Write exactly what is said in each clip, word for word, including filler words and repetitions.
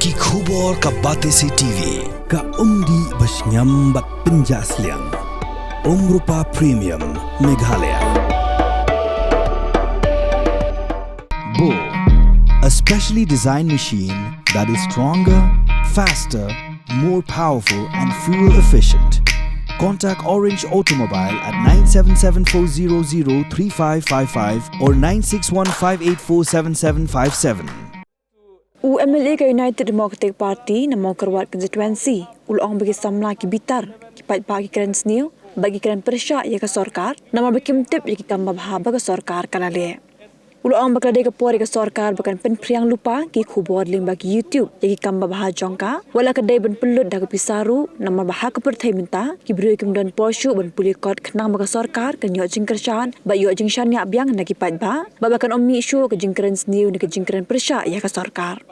Ki khubor ka Batesi T V, ka umdih ba shngiam bad pynjah sliang. Umrupa Premium, Meghalaya. Bo, a specially designed machine that is stronger, faster, more powerful and fuel efficient. Contact Orange Automobile at nine seven seven four zero zero three five five five or nine six one five eight four seven seven five seven. U M L A ka United Democratic Party na Mawkyrwat Constituency u la ong ba ki samla ki bitar, ki paidbah ki kren sniew bad ki kren pyrshah ïa ka sorkar namar ba kim tip ïa ki kam babha ba ka sorkar ka la leh. U la ong ba ka la dei ka por ïa ka sorkar ba kan pynphriang lypa ki khubor lyngba ki YouTube ïa ki kam babha jong ka, wat la ka dei ban pynlut da ka pisa ruh namar ba ha ka pyrthei mynta ki briew kim don por shuh ban pule kot khnang ba ka sorkar kan ïoh jingkyrshan bad ïoh jingshaniah biang na ki paidbah, bad ba kan ym mih shuh ka jingkren sniew ne ka jingkren pyrshah ïa ka sorkar.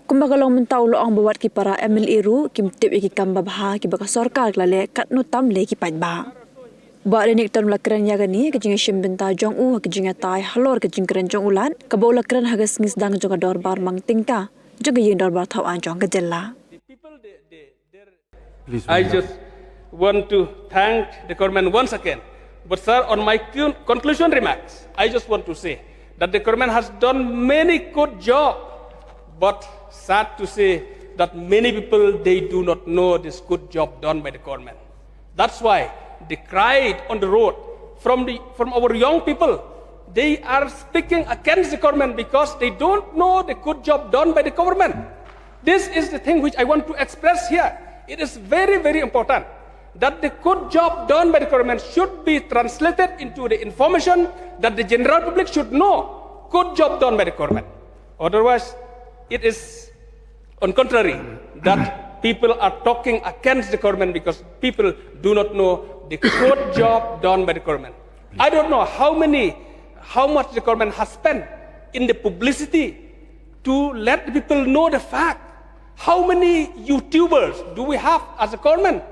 Kumba ka long mynta u la ong ba wat ki para M L A ruh kim tip ïa ki kam babha kiba ka sorkar ka la leh katno tam lei ki paidbah. Bah Lenickton u la kren ïa kane ha ka jingïashim bynta jong u ha ka jingïatai halor ka jingkren jong u lad kaba u la kren ha ka sngi sdang jong ka dorbar mang tyngka jong ka ïing dorbar thaw aiñ jong ka jylla. Please, I just want to thank the government once again. But sir, on my con- conclusion remarks, I just want to say that the government has done many good job. But sad to say that many people, they do not know this good job done by the government. That's why the cry on the road from the from our young people, they are speaking against the government because they don't know the good job done by the government. This is the thing which I want to express here. It is very, very important that the good job done by the government should be translated into the information that the general public should know. Good job done by the government. Otherwise, it is on contrary that people are talking against the government because people do not know the good job done by the government. I don't know how many, how much the government has spent in the publicity to let the people know the fact. How many YouTubers do we have as a government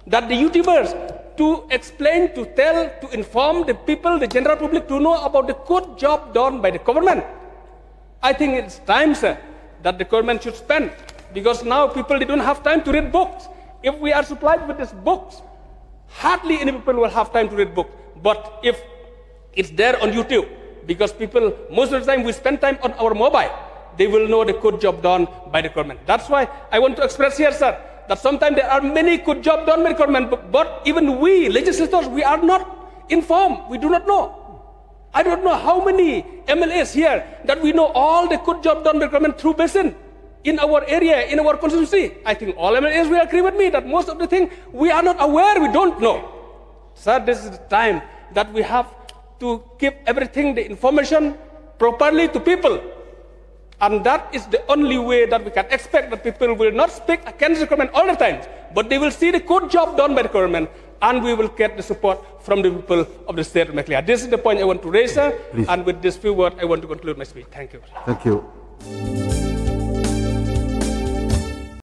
that the YouTubers to explain, to tell, to inform the people, the general public to know about the good job done by the government? I think it's time, sir, that the government should spend, because now people, they don't have time to read books. If we are supplied with these books, hardly any people will have time to read books. But if it's there on YouTube, because people, most of the time we spend time on our mobile, they will know the good job done by the government. That's why I want to express here, sir, that sometimes there are many good job done by the government, but, but even we legislators, we are not informed. We do not know. I don't know how many M L As here that we know all the good job done by government through Basin in our area, in our constituency. I think all M L As will agree with me that most of the thing we are not aware, we don't know. Sir, this is the time that we have to give everything, the information properly to people. And that is the only way that we can expect that people will not speak against the government all the time, but they will see the good job done by the government, and we will get the support from the people of the state of Meghalaya. This is the point I want to raise, sir. Please. And with this few words, I want to conclude my speech. Thank you. Thank you.